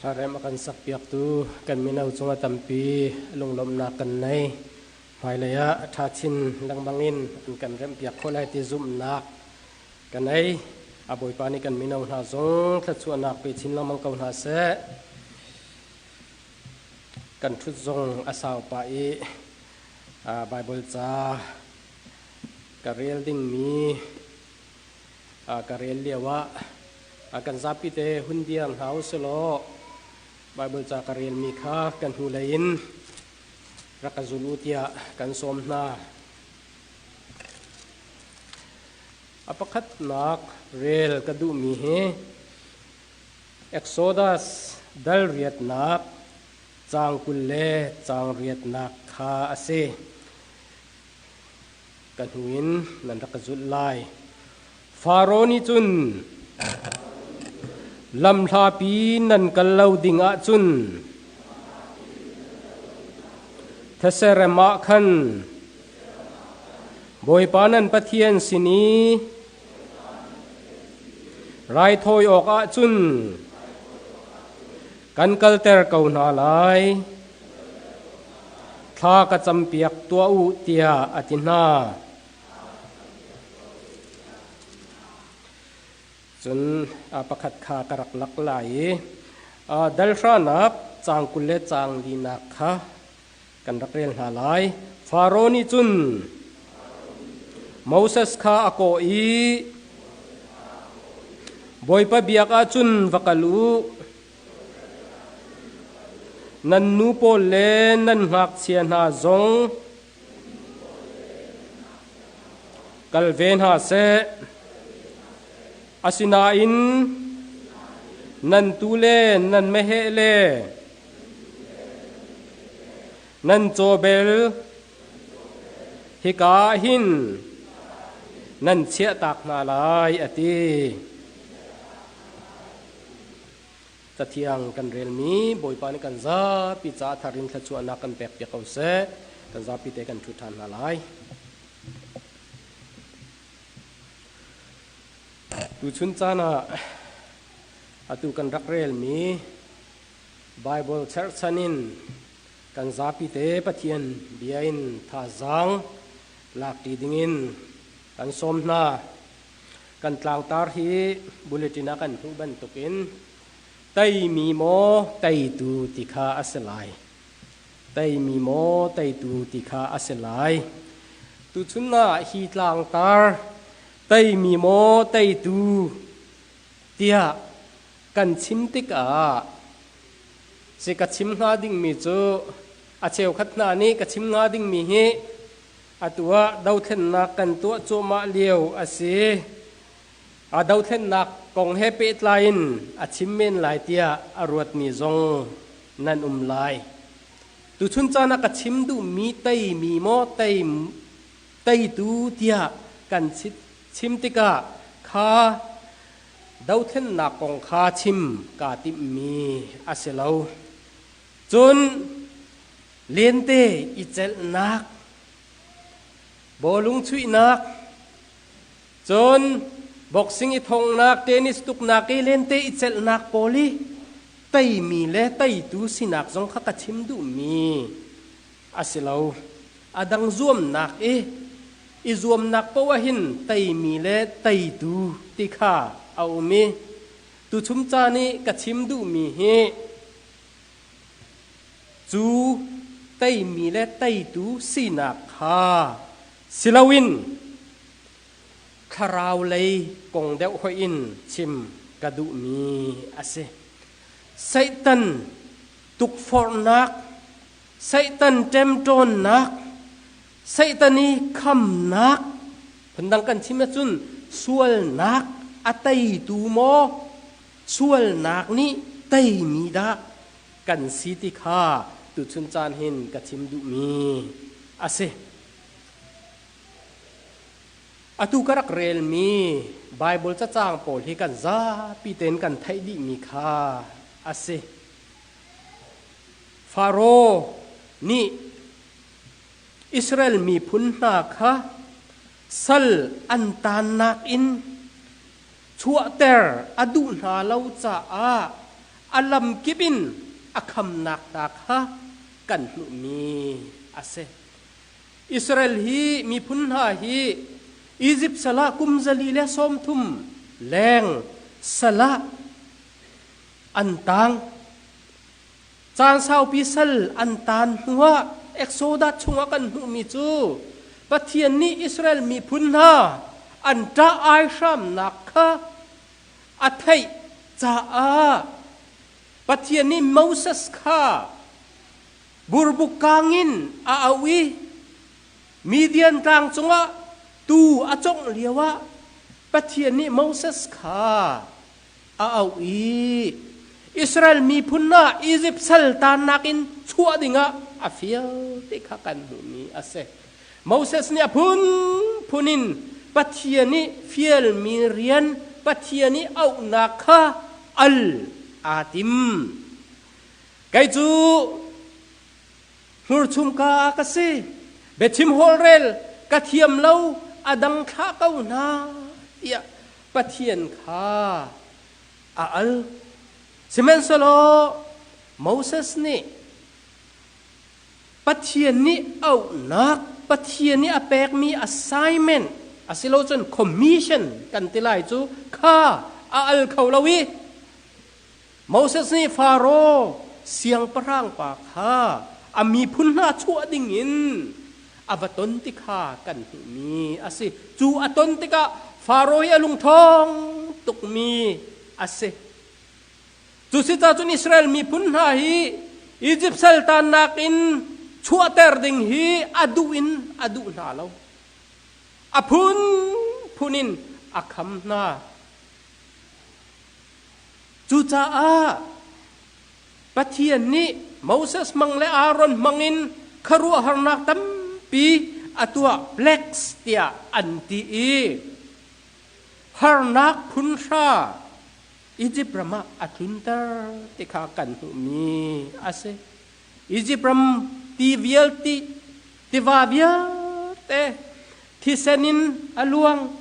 Hlarem a kan sakpiaktu kan mino cungah tampi lunglawmhnak kan nei. Hmailei ah a ṭha chin lengmang in an kan remhpiak khawh lai ti zumhnak ka nei. A Bawipa nih kan mino hna zong thluachuahnak pe chin lengmang ko hna seh. Kan ṭhut zong a sau pah i Baibal ca ka rel dingmi ka rel lioah kan zapi te hun dir hna u silaw Baibal ca ka relmi kha kan hnulei in rak ka zul u tiah kan sawm hna. A pakhatnak rel ka duhmi hi Exodus dal riatnak caang 20 le caang riatnak kha a si. Ka hnu in nan rak ka zulh lai. Faro nih cun lamhlapi nan kal lo ding ahcun theserem ah khan Bawipa nan Pathian sin i raithawi awk ahcun kan kalter ko hna lai. Thla ka campiak tuah u tiah a ti hna. Cun pakhat kha ka rak lak lai i dal hranak caang 20 le caang linak kha kan rak rel hna lai. Faro nih cun Moses kha a kawh i Bawipa biak ahcun va kal u. Nan nu pawl le nan ngakchia hna zong kal ve hna seh. Asinain nan tuu le nan meheh le nan cawbel hika ah hin nan chiahtak hna lai, a ti. Cathiang kan relmi Bawipa nih kan zapi caah thar in thluachuahnak kan pekpiak ko seh. Kan zapi te kan ṭhu ṭhan hna lai. Tuchun caan ah atu kan rak relmi Baibal cherhchan in kan zapi te Pathian bia in thazaang lakṭi dingin kan sawm hna. Kan tlangtar hi bulletin ah kan hmuh bantukin teimi maw teitu ti kha a si lai. Teimi maw teitu ti kha a si lai. Tuchun ah hi tlangtar teimi maw teitu tiah kan chim tikah si ka chim hnga dingmi cu a cheukhat hna nih ka chim hnga dingmi hi Atu ah dothlennak kan tuah cuahmah lio a si. A dothlennak kong he pehtlai in a chim men lai tiah a ruatmi zong nan um lai. Tuchun caan ah ka chim duhmi teimi maw tei teitu tiah kan chim tikah kha dothlennak kong kha chim kaa timhmi a si lo. Cun lente i celhnak, bawlung chuihnak, cun boxing i thonghnak, tennis tuknak i lente i celhnak pawl i teimi le teitu sinak zong kha ka chim duhmi a si lo. A dang zuamnak i i zuamnak poah hin teimi le teitu ti kha a um i tuchum caan i ka chim duhmi hi Cu teimi le teitu sinak kha si loin thlarau lei kong deuh hoih in chim ka duhmi a si. Satan tukforhnak, Satan ṭemṭawnnak, Satan i khamnak, phundang kan chim ahcun sualnak a teitu maw sualnak nih teimi dah kan si ti kha tuchun caan hin ka chim duhmi a si. Atu ka rak relmi Baibal cacang pawl hi kan zapi tein kan theih dihmi kha a si. Faro nih Israel miphun hna kha sal an taannak in chuahter a duh hna lo caah A lamkip in a khamnak hna kha kan hmuhmi a si. Israel hi miphun hna hi Izipt sal ah kum 130 leng sal ah an tang. Caan saupi sal an taan hnuah Exodus chungah kan hmuhmi cu Pathian nih Israel miphun hna an ṭah aihramnak kha a theih caah Pathian nih Moses kha burbuk kang in a auh i Midian tlang cungah tuu a congh lioah Pathian nih Moses kha a auh i Israel miphun ah Izipt sal taannak in chuah dingah a fial ti kha kan hmuhmi a si. Moses nih a phunphun in Pathian i fialmi rian, Pathian i auhnak kha al aa tim. Kei cu hmurchumka ka si, biachim holhrel ka thiam lo, a dang thlah ko hna, tiah Pathian kha a al. Sihmanhsehlaw Moses nih Pathian nih auhnak, Pathian nih a pekmi assignment asilocun commission kan ti lai cu kha a al kho lo i Moses nih Faro siangpahrang pa kha a miphun hna chuah dingin a va ton ti kha kan hmuhmi a si. Cu a ton tikah Faro hi a lungṭhawng tukmi a si. Cu si cun Israel miphun hna hi Izipt saltannak in chuahter ding hi a duh in a duh hna lo. A phunphun in a kham hna. Cucaah Pathian nih Moses hmang le Aaron hmang in khuaruahharnak tampi a tuah plagues tiah an ti i harnak phun hra Izipt ram ah a tlunter ti kha kan hmuhmi a si. Izipt ram ti vialte, tiva vialte thisen in a luang.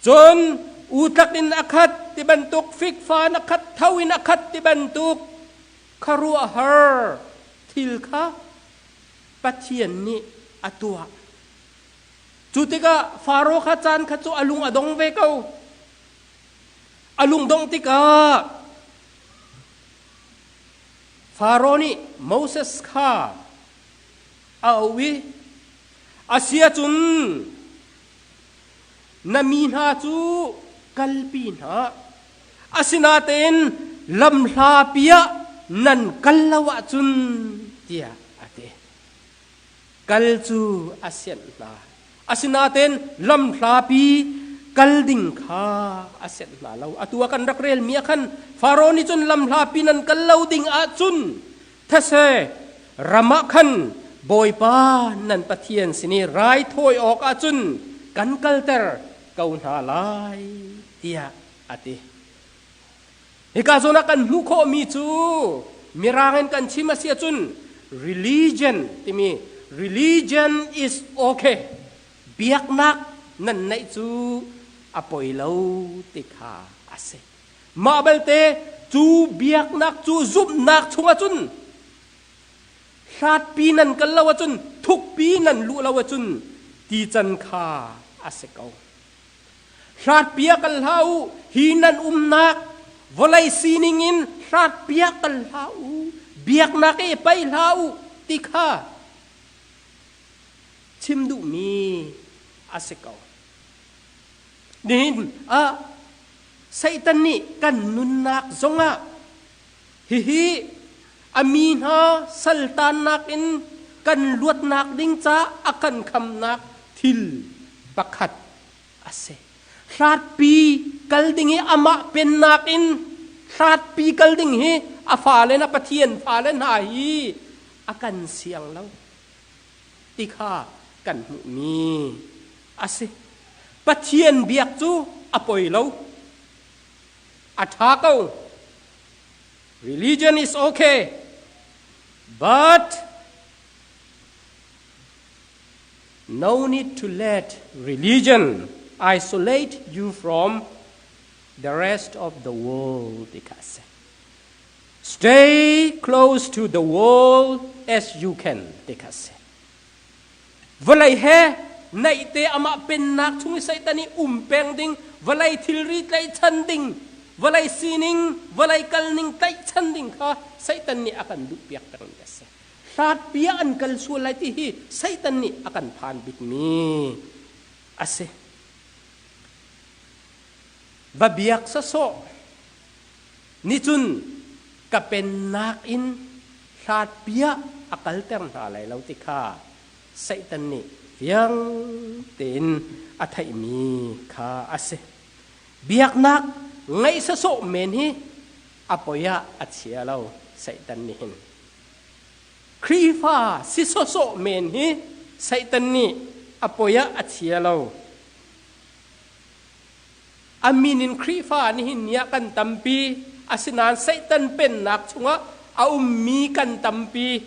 Cun utlak in a khat ti bantuk, fikfa in a khat, tho in a khat ti bantuk khuaruahhar thil kha Pathian nih a tuah. Cu tikah Faro kha caan kha cu a lung a dong ve ko. A lungdongh tikah Faro nih Moses kha a auh i a si ahcun na mi hna cu kalpi hna, asinain lamhlapi ah nan kal lo ahcun tiah a ti. Kal cu a sianh hna. Asinain lamhlapi kal ding kha a senh hna lo. Atu ah kan rak relmi ah khan Faro nih cun lamhlapi nan kal lo ding ahcun these ram ah khan Bawipa nan Pathian sin i raithawi awk ahcun kan kalter ko hna lai tiah a ti. Hika zawn ah kan hmuh khawhmi cu Mirang in kan chim a si ahcun religion timi religion is okay biaknak nan neih cu a poi lo ti kha a si. Mah belte cu biaknak cu zumhnak chungah cun hlatpi nan kal lo ahcun thukpi nan luh lo ahcun ti can kha a si ko. Hlatpiak kal hlah u, hi nan umnak vawlei sining in hlatpiak kal hlah u, biaknak i pai hlah u ti kha chim duhmi a si ko. Nihin ah Satan nih kan nunnak zongah hihi a mi hna saltannak in kan luatnak ding ca a kan khamnak thil pakhat a si. Hlatpi kal ding i amah pennak in hlatpi kal ding hi a fale na Pathian fale hna hi a kan siang lo ti kha kan hmuhmi a si. Pathian biak cu a poi lo. A ṭha ko. Religion is okay. But No need to let religion isolate you from the rest of the world ti kha a si. Stay close to the world as you can ti kha si. Vawlei he naihte amah pennak chung i Satan i um peng ding, vawlei thilri tlaihchan ding, vawlei sining, vawlei kalning tlaihchan ding kha Satan nih a kan duhpiak pengmi a si. Hlatpi ah an kal sual lai ti hi Satan nih a kan phan bikmi a si. Va biak sawsawh nicun ka pennak in hlatpi ah a kalter hna lai lo ti kha Satan nih fiang tein a theihmi kha a si. Biaknak ngeih sawsawh men hi a poi ah a chia lo Satan nih hin. Khrihfa si sawsawh men hi Satan nih a poi ah a chia lo. A min in Khrihfa nihin ni ah kan tampi, asinain Satan pennak chungah a ummi kan tampi.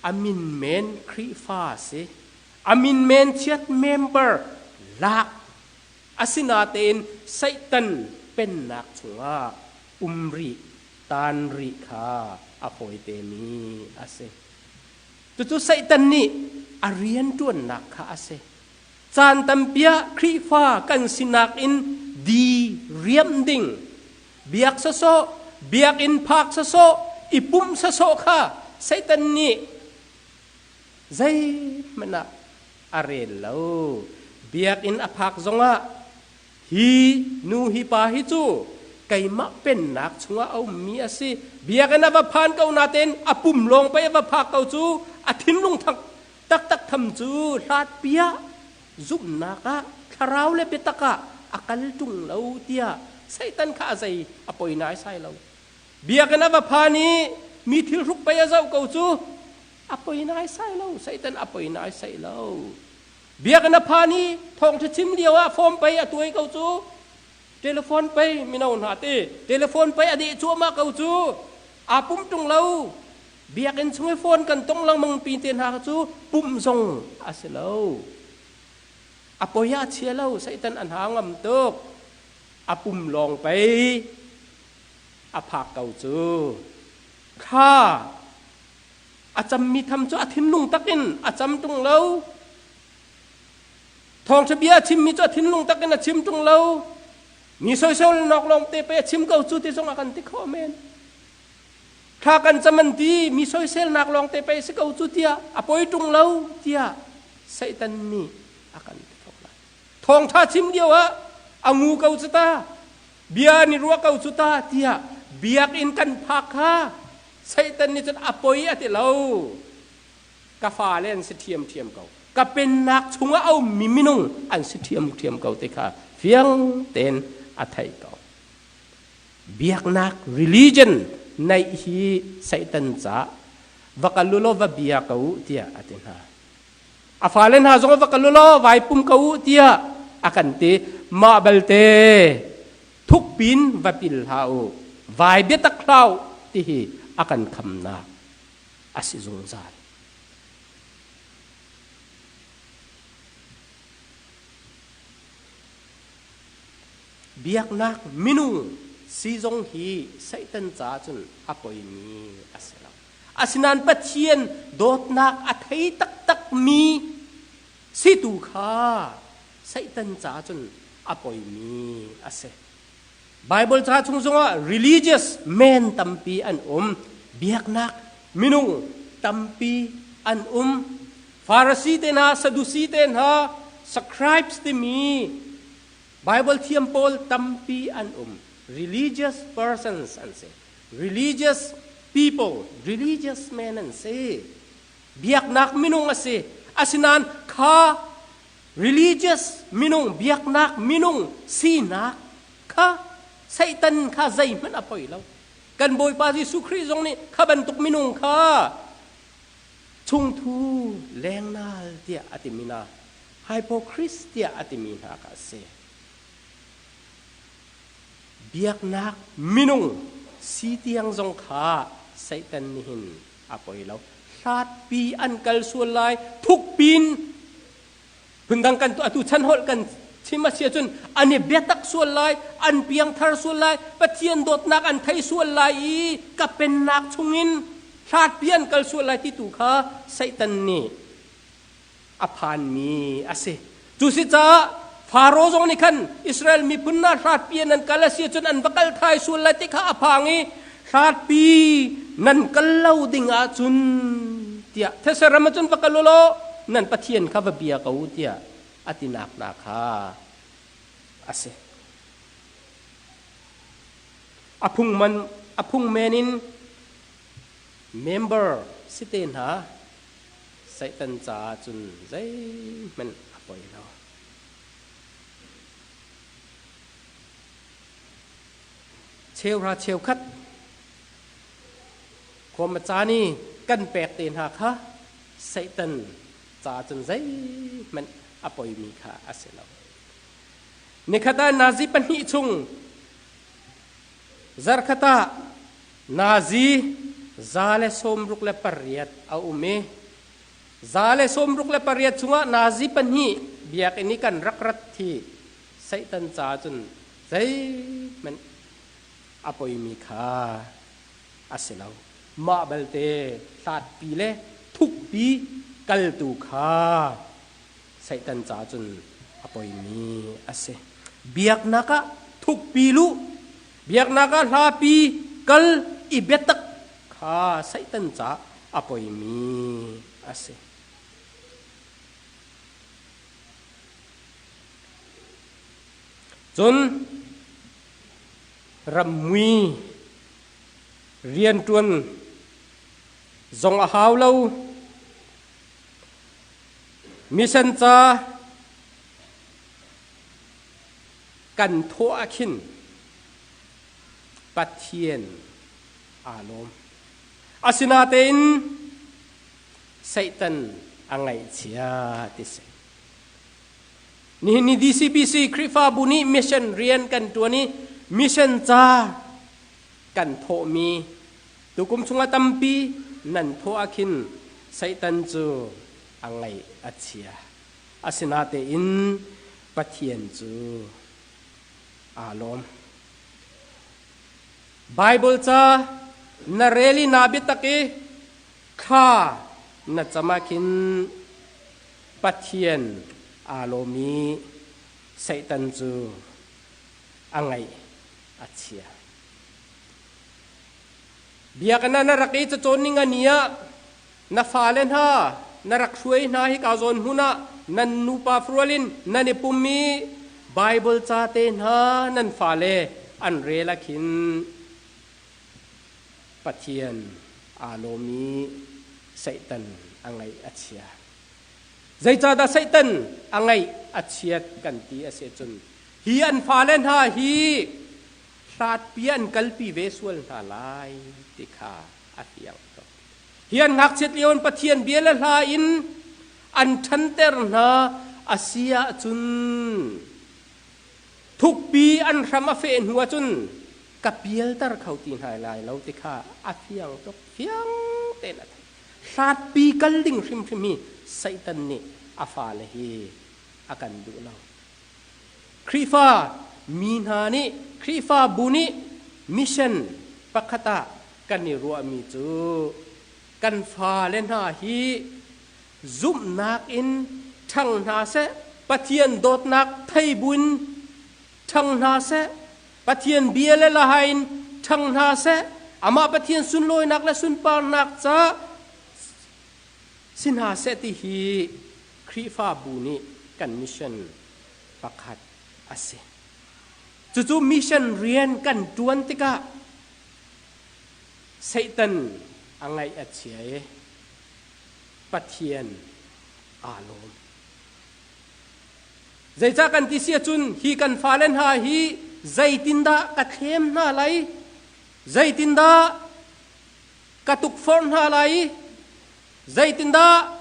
A min men Khrihfa si. A min men chiat member lak. Asinatein Satan pennak chungah um rih, tan rih kha a fawite mi a si. Cucu Satan nih a rianṭuannak kha a si. Caan tampi ah Khrihfa kan sinak in di riamh ding, biak sawsawh, biakinn phak sawsawh, i pumh sawsawh kha Satan nih zeihmanh ah a rel lo. Biakinn a phak zongah Hi nu hi pa hi cu keimah pennak chungah a ummi a si. Biakinn a va phan ko natein a pum lawng pei a va phak ko cu a thinlung thak taktak tham cu hlatpi ah zumhnak ah thlarau le biatak ah a kal ṭung lo tiah Satan kha a zei a poi naisai lo. Biakinn a va phan i mi thilhruk pei a zoh ko cu a poi naisai lo. Satan a poi naisai lo. Biakinn a phan i thawngṭha chim lio ah form pei a tuai ko cu. Telephone pei mino hna ti telephone pei a deh cuahmah ko cu. Aa pum ṭung lo. Biakinn chung i phone kan tong lengmang pi te hna cu pumh zong a si lo. A poi ah chia lo, Satan a hna ngam tuk. A pum lawng pei a phak ko cu. Kha A cammi tham cu a thinlung takin a cam ṭung lo. Thawngṭha bia a chimmi cu a thinlung takin a chim ṭung lo. Mi soisel nok lawng te pei a chim ko cu ti zong a kan ti khawh men. Thla kan cam an ti, mi soiselnak lawng te pei si ko cu tiah a poi ṭung lo tiah Satan nih a kan ti kho lai. Thawngṭha chim lio ah a ngu ko cu ta, bia ni ruah ko cu ta tiah biakinn kan phak kha Satan nih cun a poi a ti lo. Ka fale an si ṭhiamṭhiam ko. Ka pennak chungah a ummi minung an si ṭhiamṭhiam ko ti kha fiang tein a theih ko. Biaknak religion neih hi Satan ca va kal u law va bia ko u tiah a ti hna. A fale hna zong va kal u law vai pum ko u tiah a kan ti. Mah balte thukpin va pil hlah u vai biatak hlah u ti hi a kan khamnak a si zungzal. Biaknak minung si zong hi Satan ca cun a poimi a si lo. Asinain Pathian dawtnak a thei taktakmi si tu kha Satan ca cun a poimi a si. Bible ca chung zongah religious men tampi an um. Biaknak minung tampi an um. Pharisee te hna, Sadducee te hna, scribes timi Bible thiam pawl tampi an um. Religious persons an si. Religious people, religious men an si. Biaknak minung a si. Asinain kha religious minung biaknak minung sinak kha Satan kha zeihmanh a poi lo. Kan Bawipa Jesuh Khrih zong nih kha bantuk minung kha chungthu lengnal tiah a timi hna hypocrites tiah a timi hna kha a si. Biaknak minung si tiang zong kha Satan nih hin a poi lo. Hlatpi an kal sual lai, thukpin phundang kan atu chan holh kan Chim a si ahcun an i biatak sual lai, an piangthar sual lai, Pathian dawtnak an thei sual lai i ka pennak chungin hlatpi an kal sual lai ti tu kha Satan nih a phanmi a si. Cu si caah Faro zong nih khan Israel miphun hna hlatpi an kal a si ahcun an va kal thai sual lai ti kha a phang i hlatpi nan kal lo ding ahcun tiah these ram ahcun va kal u law nan Pathian kha va bia ko u tiah a tinak hna kha a si. A phung man a phung men in member si te hna Satan caah cun zeihmanh a poi lo. Cheuhra cheukhat khuam a caan i kan pek te hna kha Satan caah cun zeihmanh a poimi kha a si lo. Nikhat ah nazi pahnih chung zarkhat ah nazi 168 a um i 168 chungah nazi pahnih biakinn i kan rak rat hi Satan caah cun zeihmanh a poimi kha a si lo. Mah balte hlatpi le thukpi kaltu kha Satan caah cun a poimi a si. Biaknak ah thukpi luh, biaknak ah hlapi kal i biatak kha Satan caah a poimi a si. Cun rammui rianṭuan zong a hau lo. Mission ca kan thawh ah khin Pathian aa lawm. Asinain Satan a ngaihchia ti si. Nihin ni DCBC Khrihfabu nih mission rian kan ṭuan i mission ca kan thawhmi tukum chungah tampi nan thawh ah khin Satan cu a ngaih a chia. Asinatein Pathian cu aa lawm. Bible ca na rel i naa biatak i thla na cam ah khin Pathian aa lawm i Satan cu a ngaih a chia. Biakinn ah na rak i cacawn ning a ni ah na fale hna na rak hruai hna hi ka zawn hmun ah nan nupa furual in nan i pum i Bible ca te hna nan fale an rel ah khin Pathian aa lawm i Satan a ngaih a chia. Zeicahdah Satan a ngaih a chiat kan ti a si cun hi an fale hna hi hlatpi an kalpi ve sual hna lai ti kha a fiang tuk. Hi an ngakchiat lio in Pathian bia le hla in an ṭhanter hna a si ahcun thukpi an hram a feh hnu ahcun ka pialter kho ti hna lai lo ti kha a fiang tuk fiang tein a theih. Hlatpi kal ding hrimhrim hi Satan nih a fale hi a kan duh lo. Khrihfa mi hna nih Khrihfabu nih mission pakhat ah kan i ruahmi cu kan fale hna hi zumhnak in ṭhang hna seh, Pathian dawtnak thei buin ṭhang hna seh, Pathian bia le laha in ṭhang hna seh, amah Pathian sunlawinak le sunparnak ca si hna seh ti hi Khrihfabu nih kan mission pakhat a si. Cucu mission rian kan ṭuan tikah Satan a ngaih a chia i Pathian aa lawm. Zeicah kan ti si ahcun hi kan fale hna hi zeitindah ka thlem hna lai, zeitindah ka tukforh hna lai, zeitindah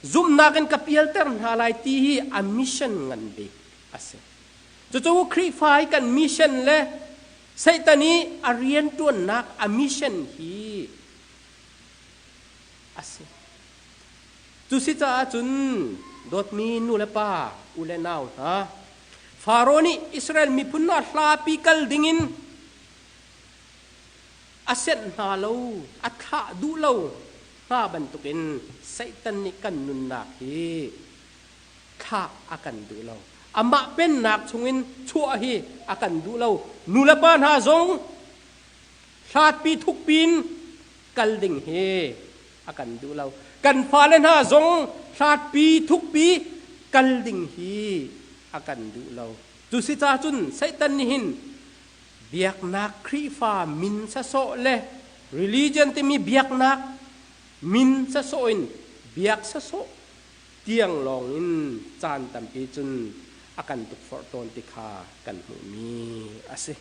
zumhnak in ka pialter hna lai ti hi a mission ngan bik a si. Cucu Khrihfa i kan mission le Satan i a rianṭuannak a mission hi a si. Cu si caah cun dawtmi nu le pa, u le nau hna, Faro nih Israel miphun hna hlapi kal dingin a senh hna lo, a thlah duh lo hna bantukin Satan nih kan nunnak hi thlah a kan duh lo. Amah pennak chungin chuah hi a kan duh lo. Nulepa hna zong hlatpi thukpi in kal ding hi a kan duh lo. Kan fale hna zong hlatpi thukpi kal ding hi a kan duh lo. Cu si ca cun Satan nih hin biaknak Khrihfa min sasawh le religion timi biaknak min sasawh in biak sasawh tiang lawng in caan tampi cun a kan tukforh tawn ti kha kan hmuhmi a si.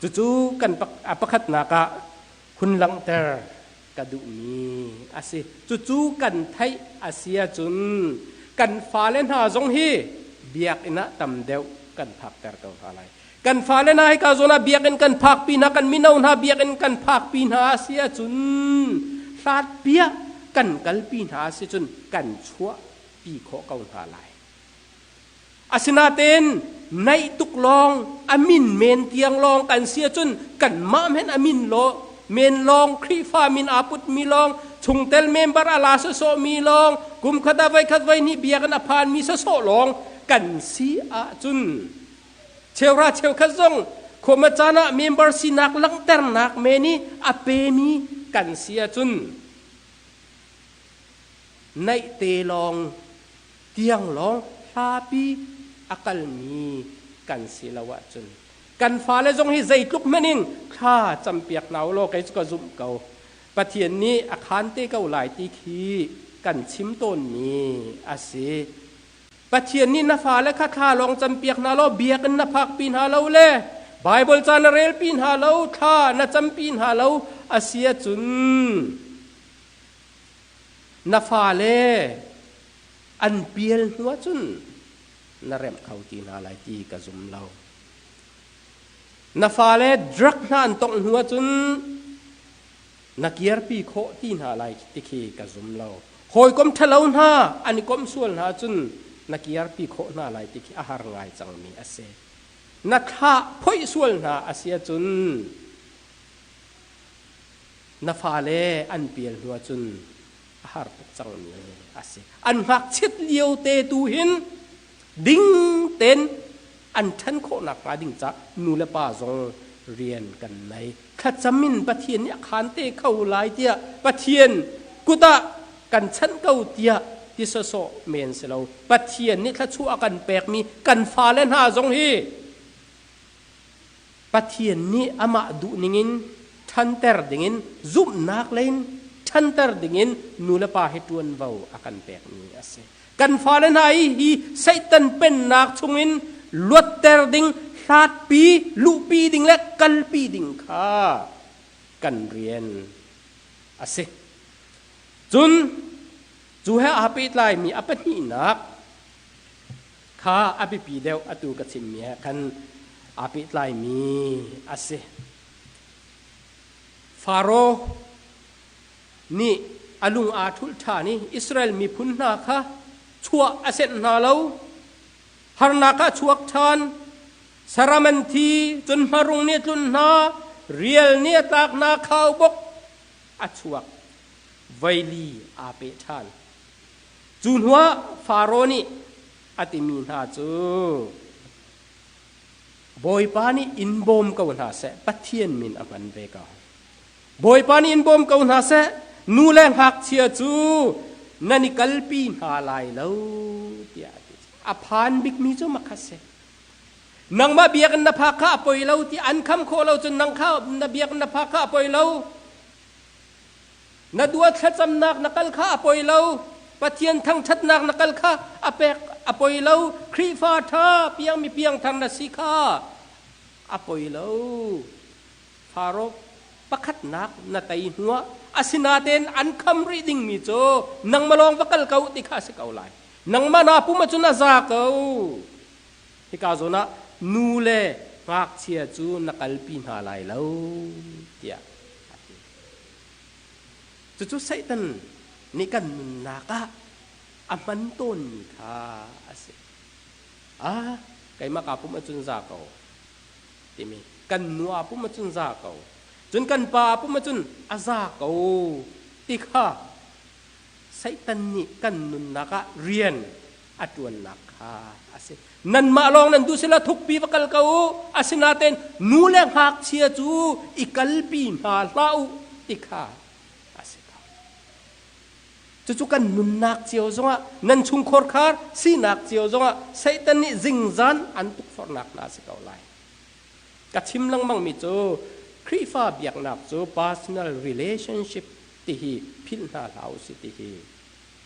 Cucu kan a pakhatnak ah hun langhter ka duhmi a si. Cucu kan theih a si ahcun kan fale hna zong hi biakinn ah tam deuh kan phakter ko hna lai. Kan fale hna hika zawn ah biakinn kan phakpi hna, kan mino hna biakinn kan phakpi hna a si ahcun hlat piah kan kalpi hna a si cun kan chuahpi khawh ko hna lai. Asinain naih tuk lawng a min men tiang lawng kan si ahcun kanmah men a min law men lawng Khrihfa min aa putmi lawng chungtel member a la sawsawhmi lawng kum khat ah voikhat voihnih biakinn a phanmi sawsawh lawng kan si ahcun cheuhra cheukhat zong khuama caan ah member sinak langhternak men i a pemi kan si ahcun naih te lawng tiang lawng hlapi a kalmi kan si lo ahcun kan fale zong hi zeitluk hmanh in thla campiak hna u law kei cu ka zumh ko. Pathian nih a khaan te ko lai ti khi kan chim tawnmi a si. Pathian nih na fale kha thla lawng campiak hna law biakinn na phakpi hna lo le Baibal ca na relpi hna lo, thla na campi hna lo a si ahcun na fale an pial hnu ahcun na remh kho ti hna lai ti ka zum lo. Na fale drug hna an tongh hnu ahcun na kirpi khawh ti hna lai ti khi ka zum lo. Hawikom ṭhalo hna an i komh sual hna ahcun na kirpi khawh hna lai ti khi a har ngai cangmi a si. Na thlah phoih sual hna a si ahcun na fale an pial hnu ahcun a har tuk cangmi a si. An ngakchiat lio te tu hin ding tein an ṭhan khawh nakhnga ding ca nu le pa zong rian kan nei. Thlacam in Pathian nih a khaan te kho lai tiah Pathian kut ah kan chanh ko tiah ti sawsawh men si lo. Pathian nih thluachuah a kan pekmi kan fale hna zong hi Pathian nih amah duh ningin ṭhanter dingin zumhnak lei in ṭhanter dingin nu le pa hi ṭuanvo a kan pekmi a si. Kan fale hna hi hi Satan pennak chungin luatter ding, hlatpi, luhpi ding le kalpi ding kha kan rian a si. Cun cu he aa pehtlaimi a pahnihnak kha a biapi deuh atu ka chimmi he khan aa pehtlaimi a si. Faro nih a lung aa ṭhulh ṭhan i Israel miphun hna kha chuah a senh hna lo. Harnak ah chuak ṭhan. Saram an thi, cun hmarung nih a tlunh hna, rial nih a tlak hna, khaubawk a chuak. Voili aa peh ṭhan. Cu hnuah Faro nih a timi hna cu, Bawipa nih in bawm ko hna seh, Pathian min a hman ve ko. Bawipa nih in bawm ko hna seh, nu le ngakchia cu nan i kalpi hna lai lo, tiah a ti. A phan bikmi cu makhat si. Nangmah biakinn na phak kha a poi lo ti an kham khawh lo cun nang kha na biakinn na phak kha a poi lo. Na dua thlacamnak na kal kha a poi lo. Pathian thangṭhatnak na kal kha a pek a poi lo. Khrihfa ṭha piangmi piangthar na si kha a poi lo. Faro pakhatnak na tei hnuah asinain an kham rih dingmi cu nangmah lawng va kal ko ti kha a si ko lai. Nangmah naa pum ahcun a za ko. Hika zawn ah nu le ngakchia cu na kalpi hna lai lo tiah a ti. Cucu Satan nih kan nunnak ah a hman tawnmi kha a si. Ah, Keimah kaa pumh ahcun za ko timi kan nu aa pumh ahcun za ko cun kan pa aa pumh ahcun a za ko ti kha Satan nih kan nunnak ah rian a ṭuannak kha a si. Nanmah lawng nan duh sila thukpi va kal ko u. Asinain nu le ngakchia cu i kalpi hna hlah u ti kha a si ko. Cucu kan nunnak cio zongah nan chungkhar khar sinak cio zongah Satan nih zingzan an tukforhnak hna a si ko lai. Ka chim lengmangmi cu Khrihfa biaknak cu personal relationship tihi philh hna hlah u sih tihi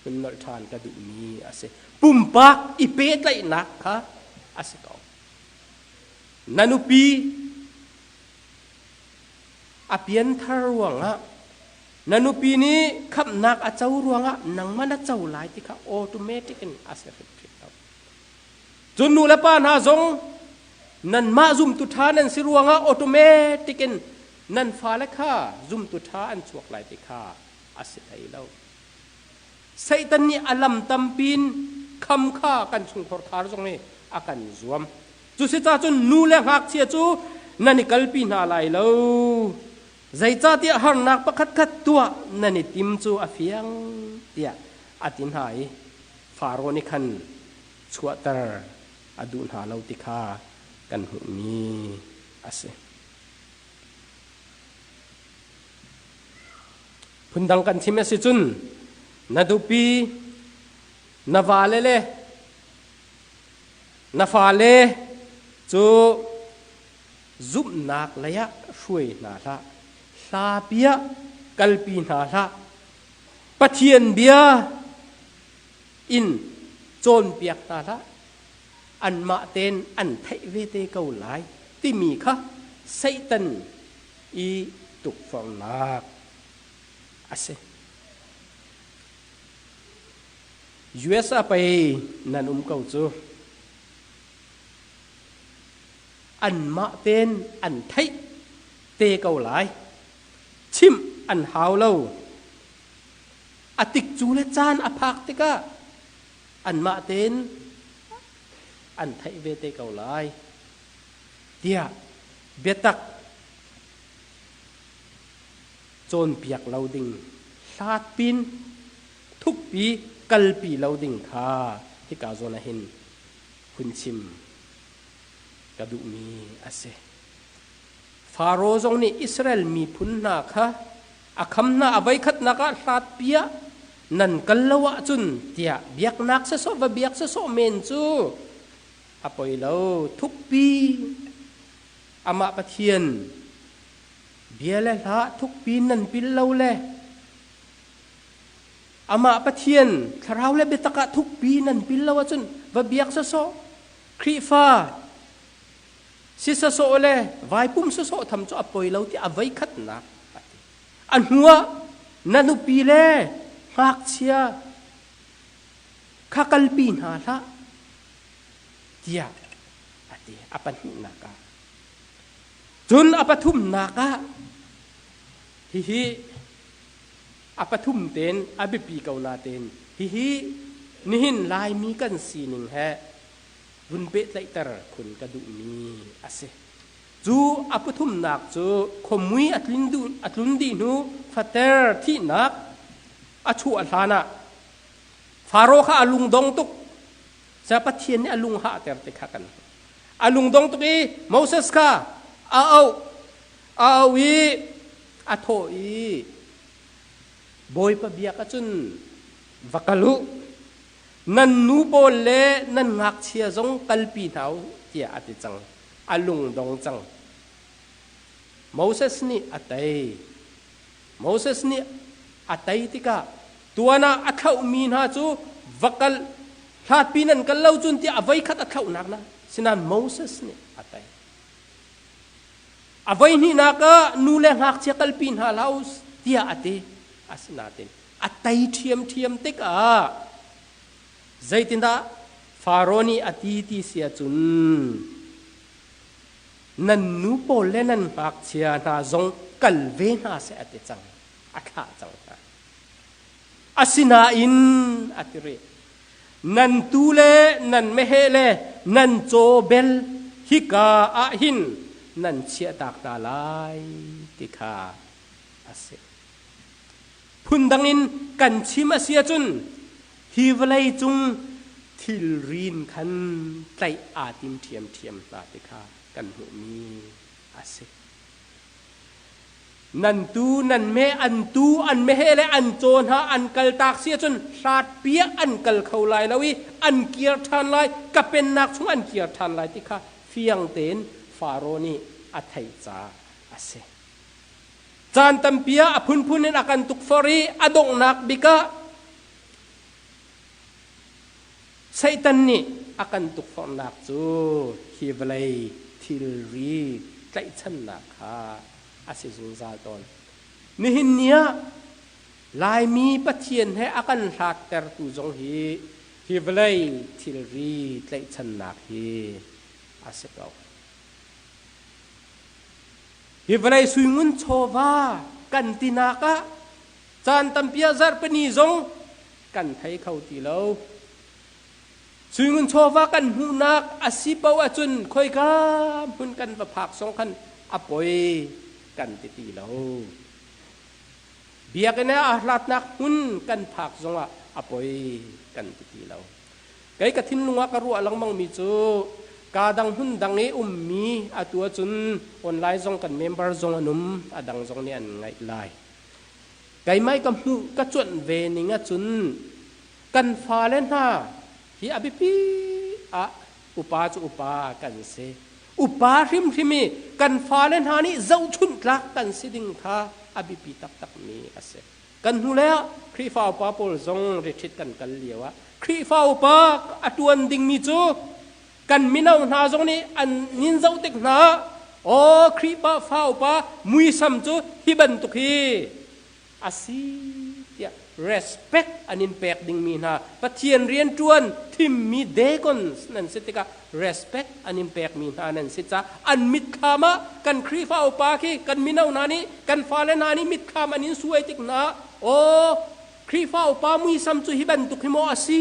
hun nolh ṭhan ka duhmi a si. Pumpak i pehtlaihnak kha a si ko. Na nupi a pianthar ruangah na nupi nih khamhnak a co ruangah nangmah na co lai ti kha automatic in a si hrimhrim lo. Cun nu le pa hna zong nanmah zumtu ṭha nan si ruangah automatic in nan fale kha zumtu ṭha an chuak lai ti kha a si hlei lo. Satan nih a lam tampin kham kha kan chungkhar khar zong hi a kan zuam. Cusica cun nu le ngakchia cu nan i kalpi hna lai lo. Zeicahtiah harnak pakhatkhat tuah nan i tim cu a fiang tiah a ti hna i Faro nih khan chuahter a duh hna lo ti kha kan hmuhmi a si. Phundang kan chim a si cun na nupi, na vale le na fale cu zumhnak leiah hruai hna hlah. Hla piah kalpi hna hlah. Pathian bia in cawnpiak hna hlah. Anmah tein an theih ve te ko lai timi kha Satan i tukforhnak a si. US ah pei nan um ko cu. Anmah tein an theih te ko lai. Chimh an hau lo. A tikcu le caan a phak tikah anmah tein an theih ve te ko lai tiah biatak cawnpiak lo ding hlat pin thukpi kalpi lo ding kha hika zawn ah hin hun chim ka duhmi a si. Faro zong nih Israel miphun hna kha a kham hna a voikhatnak ah hlat piah nan kal lo ahcun tiah biaknak sawsawh va biak sawsawh men cu a poi lo thukpi amah Pathian bia le hla thukpi nan pil lo le amah Pathian thlarau le biatak ah thukpi nan pil lo ahcun va biak sawsawh Khrihfa si sawsawh le vaipum sawsawh tham cu a poi lo ti a voikhatnak a ti. A hnuah na nupi le ngakchia kha kalpi hna hlah tiah a ti a pahnihnak ah. Cun a pathumnak ah hihi a pathum tein a biapi ko natein hihi nihin Laimi kan sining he vun pehtlaihter khun ka duhmi a si. Cu a pathumnak cu khuamui a tlun, duh, a tlun dih hnu fater thihnak a chuah hlan ah Faro kha a lungdong tuk. Sa Pathian nih a lung hahter ti kha kan a lungdong tuk i Moses kha a auh a auh i a thawh i Bawipa biak ahcun va kal u nan nu pawl le nan ngakchia zong kalpi hna u tiah a ti cang a lungdong cang Moses nih a tei Moses nih a tei tikah tuan ah a thlauhmi hna cu va kal hlatpi nan kal lo cun tiah a voikhat a thlauhnak na sinain Moses nih a tei a voihnihnak ah nu le ngakchia kalpi hna hlah u tiah a ti asinain a tei ṭhiamṭhiam tikah zeitindah Faro nih a ti ti si ahcun nan nu pawl le nan ngakchia hna zong kal ve hna seh a ti cang a thlah cang hna asinain a ti rih nan tu le nan meheh le nan caw bel hika ah hin nan chiahtak hna lai ti kha a si. Phundang in kan chim a si ahcun hi vawlei cung thilrin khan tlaih aa tim ṭhiamṭhiam hna ti kha kan hmuhmi a si. Nan tu nan meh an tu an meheh le an caw hna an kaltak si ahcun hlatpiak an kal kho lai lo i an kir ṭhan lai, ka pennak chung an kir ṭhan lai ti kha fiang tein Faro nih a theih caah a si. Caan tampi ah a phunphun in a kan tukforh i a donghnak bik ah Satan nih a kan tukforhnak cu hi vawlei thilri tlaihchannak kha a si zungzal tawn. Nihin ni ah Laimi Pathian he a kan hlattertu zong hi hi vawlei thilri tlaihchannak hi a si ko. Hi vawlei suingun chawva kan tinak ah caan tampi ah zarhpini zong kan thei kho ti lo. Suingun chawva kan hmuhnak a si paoh ahcun khoika hmun kan va phak zong khan a poi kan ti ti lo. Biakinn ah aa hlatnak hmun kan phak zongah a poi kan ti ti lo. Kei ka thinlung ah ka ruah lengmangmi cu kaa dang hmun dang i ummi atu ahcun online zong kan member zong an um, a dang zong nih an ngaih lai. Keimah ka hmuh ka cuanh ve ning ahcun kan fale hna hi a biapi ah upa cu upa kan si. Upa hrimhrim i kan fale hna nih zohchunh tlak kan si ding kha a biapi taktakmi a si. Kan hnulei ah Khrihfa upa pawl zong retreat kan kal lio ah Khrihfa upa a ṭuan dingmi cu kan mino hna zong nih an nin zoh tik hna aw Khrihfa fa upa muisam cu hi bantuk hi a si tiah respect an in pek dingmi hna Pathian rianṭuan thimmi deacons nan si tikah respect an in pekmi hna nan si caah an mitthlam ah kan Khrihfa upa khi kan mino hna nih kan fale hna nih mitthlam an in suai tik hna aw Khrihfa upa muisam cu hi bantuk hi maw a si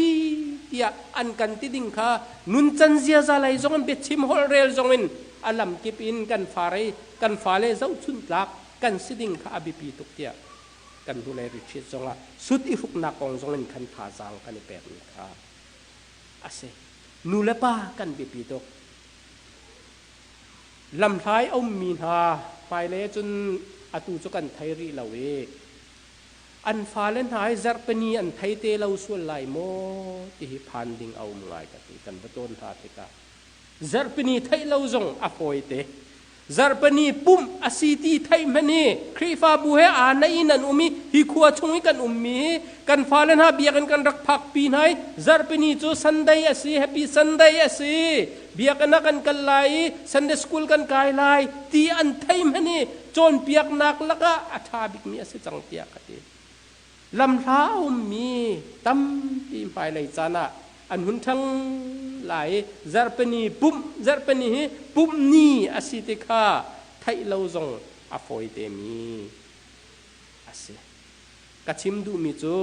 tiah an kan ti ding kha nuncan ziaza lei zong in biachim holhrel zong in a lamkip in kan fare kan fale zohchunh tlak kan si ding kha a biapi tuk tiah kan hnulei retreat zongah sut i hruknak kong zong in khan thazaang kan i pekmi kha a si. Nu le pa kan biapi tuk. Lamhlai a ummi hna hmailei cun atu cu kan thei rih lo i an fale hna hi zarhpini an thei te lo sual lai maw ti hi phan ding a um ngai ka ti kan va tawn hna tikah zarhpini theih lo zong a fawi te. Zarhpini pumh a si ti theih hmanh hi Khrihfabu he aa naih in an um i hi khua chung i kan ummi hi kan fale hna biakinn kan rak phakpi hna i zarhpini cu Sunday a si, Happy Sunday a si, biakinn ah kan kal lai i Sunday school kan kai lai ti an thei hmanh hi cawnpiaknak lakah a ṭha bikmi a si cang tiah ka ti. Lamhla a ummi tampi hmailei caan ah an hun ṭhang lai i zarhpini pumh zarhpini hi pumh ni a si ti kha theih lo zong a fawi temi a si. Ka chim duhmi cu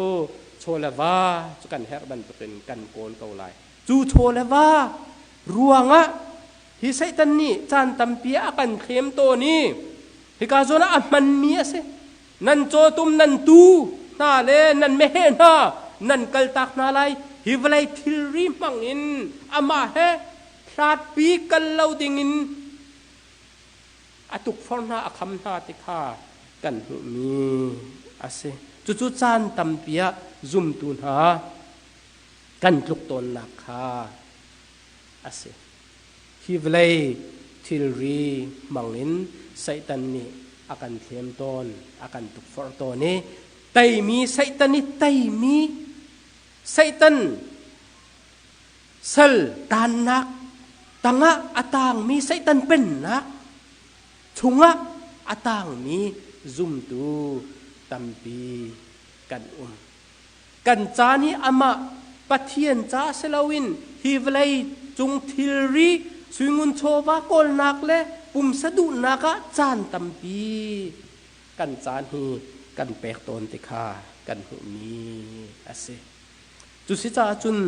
chaw le va cu kan herh bantukin kan kawl ko lai. Cu chaw le va ruangah hi Satan nih caan tampi a kan thlem tawn i hika zawn ah a hmanmi a si. Nan cawtum nan tuu hna le nan meheh hna nan kaltak hna lai. Hi vawlei thilri hmangin amah he hlatpi kal lo dingin a tukforh hna a kham hna ti kha kan hmuhmi a si. Cucu caan tampi ah zumtu hna kan tluk tawnnak kha a si. Hi vawlei thilri hmangin Satan nih a kan thlem tawn, a kan tukforh tawn i teimi Satan i teimi Satan sal taannak tangah a taangmi Satan pennak chungah a taangmi zumtu tampi kan um. Kan caan hi amah Pathian ca si loin hi vawlei cung thilri suingun chawva kawlnak le pumsa duhnak ah caan tampi kan caan hi kan pek tawn ti kha kan hmuhmi a si. Cusicaah cun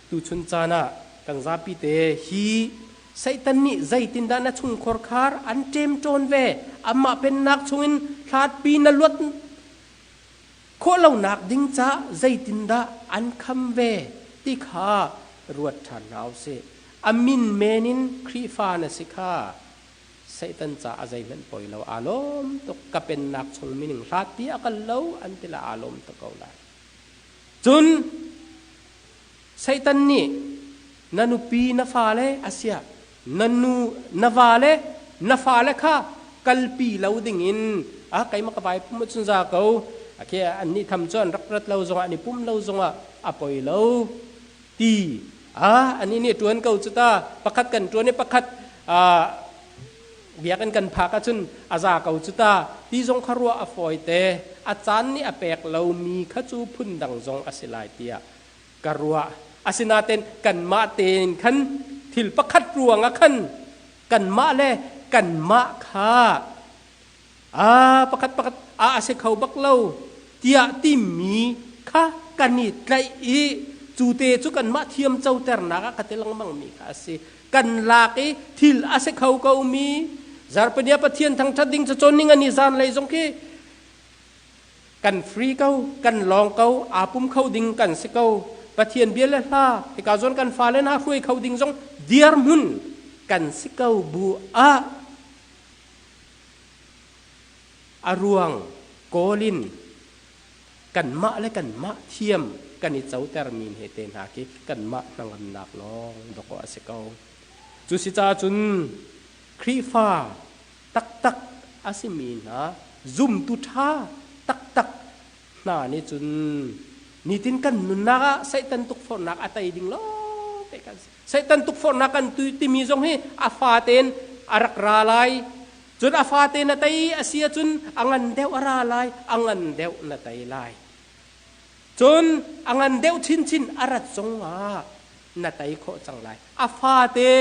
tuchun caan ah Kan zapi te hi Satan nih zeitindah na chungkhar khar an ṭemṭawn ve? Amah pennak chungin hlatpi na luat khawh lonak ding ca zeitindah an kham ve ti kha ruat ṭhan hna usih. A min men in Khrihfa na si kha Satan ca a zeihmanh poi lo, aa lawm tuk. Ka pennak chung mining hlatpi a kal lo an ti le aa lawm tuk ko lai. Cun Satan nih na nupi na fale asiah na nu na vale na fale kha kalpi lo dingin a keimah ka vai pum ahcun za ko akhe annih tham cu an rak rat lo zongah an i pum lo zongah a poi lo ti a anih nih ṭuan ko cu ta pakhat kan ṭuan i pakhat biakinn kan phak ahcun a za ko cu ta ti zong kha ruah a fawite. A caan nih a pek lomi kha cu phundang zong a si lai tiah ka ruah. Asinain kanmah tein khan thil pakhat ruangah khan kanmah le kanmah kha a pakhat pakhat a a si kho bak lo tiah timi kha kan i tlaih i cu te cu kanmah thiam coternak ah ka ti lengmangmi kha a si. Kan lak i thil a si kho komi Zarhpini ah Pathian thangṭhat ding cu cawn ning ani zanlei zong khi kan free ko, kan lawng ko, aa pum kho ding kan si ko. Pathian bia le hla hika zawn kan fale hna hruai kho ding zong dirhmun kan si ko bu ah a ruang kawl in kanmah le kanmah thiam kan i cotermi he te hna khi kanmah hnangamnak lawng dawkaw a si ko. Cu si caah cun Khrihfa taktak a simi hna zumtu ṭha taktak hna nih cun nitin kan nunnak ah Satan tukforhnak a tei ding lawngte kan si. Satan tukforhnak kan timi zong hi a fatein a rak ra lai. Cun a fate na tei a si ahcun a ngan deuh a ra lai, a ngan deuh na tei lai. Cun a ngan deuh chinchin a rat zongah na tei khawh cang lai. A fate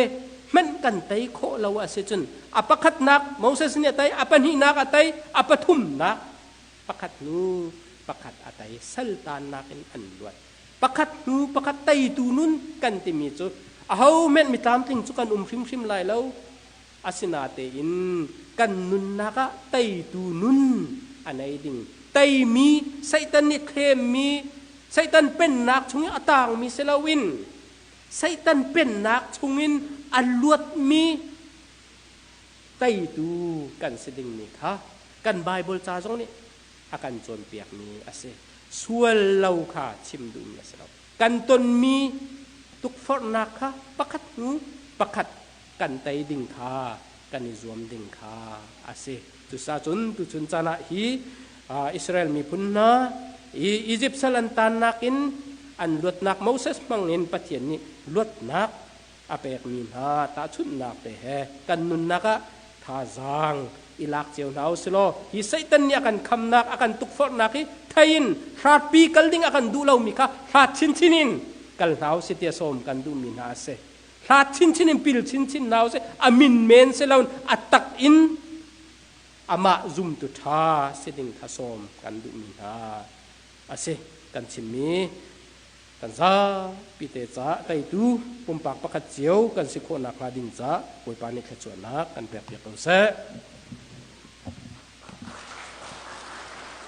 hmanh kan tei khawh lo a si cun a pakhatnak Moses nih a tei, a pahnihnak a tei, a pathumnak pakhat hnu pakhat a tei, saltannak in an luat. Pakhat hnu pakhat teitu nun kan timi cu aho hmanh mi tlamtling cu kan um hrimhrim lai lo. Asinatein kan nunnak ah teitu nun a nei ding. Teimi Satan nih thlemmi Satan pennak chung i a tangmi si loin Satan pennak chungin a luatmi teitu kan si dingmi kha kan Baibal ca zong nih a kan cawnpiakmi a si. Sual lo kha chim duhmi a si lo. Kan tonmi tukforhnak kha pakhat hnu pakhat kan tei ding kha kan i zuam ding kha a si. Cucaah tuchun caan ah hi Israel miphun hna i Izipt sal an tannak in an luatnak Moses hmang in Pathian nih luatnak a pekmi hna tahchunhnak te he kan nunnak ah thazaang i lak cio hna u silaw hi Satan nih a kan khamnak a kan tukforhnak hi thei in hratpi kal ding a kan duh lomi kha hrat chinchin in kal hna u si tiah sawm kan duhmi hna a si. Hlat chinchin in pil chinchin hna usih. A min men si loin a tak in amah zumtu ṭha si ding kha sawm kan duhmi hna a si. Kan chimmi kan zapi te caah teitu pumpak pakhat cio kan si khawh nakhnga ding caah Bawipa nih thluachuahnak kan pek piak ko seh.